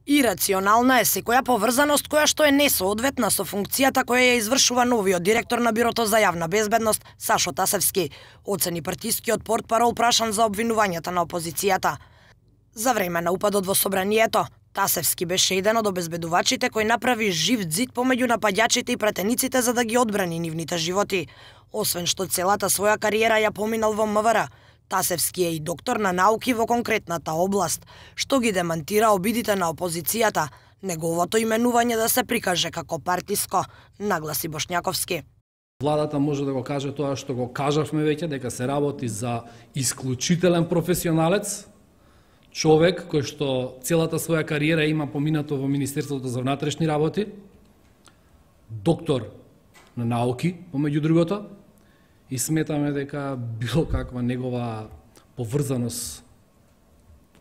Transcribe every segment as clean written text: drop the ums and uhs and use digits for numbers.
Ирационална е секоја поврзаност која што е несоодветна со функцијата која ја извршува новиот директор на Бирото за јавна безбедност Сашо Тасевски, оцени партискиот портпарол прашан за обвинувањата на опозицијата. За време на упадот во собранието, Тасевски беше еден од обезбедувачите кој направи жив ѕид помеѓу напаѓачите и пратениците за да ги одбрани нивните животи. Освен што целата своја кариера ја поминал во МВР, Тасевски е и доктор на науки во конкретната област, што ги демантира обидите на опозицијата, неговото именување да се прикаже како партиско, нагласи Бошњаковски. Владата може да го каже тоа што го кажавме веќе, дека се работи за исклучителен професионалец, човек кој што целата своја кариера има поминато во Министерството за внатрешни работи, доктор на науки, помеѓу другото, и сметаме дека било каква негова поврзаност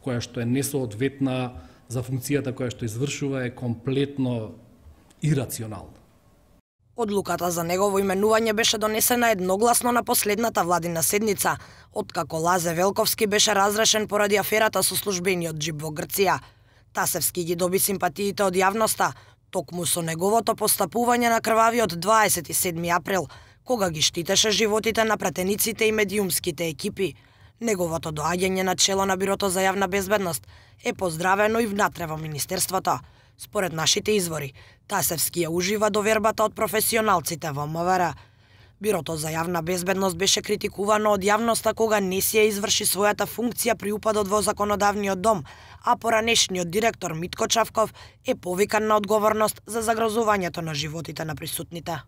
која што е несоодветна за функцијата која што извршува е комплетно ирационална. Одлуката за негово именување беше донесена едногласно на последната владина седница, откако Лазе Велковски беше разрешен поради аферата со службениот џип во Грција. Тасевски ги доби симпатиите од јавноста, токму со неговото постапување на крвавиот 27 април, кога ги штитеше животите на пратениците и медиумските екипи. Неговото доаѓање на чело на Бирото за јавна безбедност е поздравено и внатре во Министерството. Според нашите извори, Тасевски ја ужива довербата од професионалците во МВР. Бирото за јавна безбедност беше критикувано од јавноста кога не си ја изврши својата функција при упадот во законодавниот дом, а поранешниот директор Митко Чавков е повикан на одговорност за загрозувањето на животите на присутните.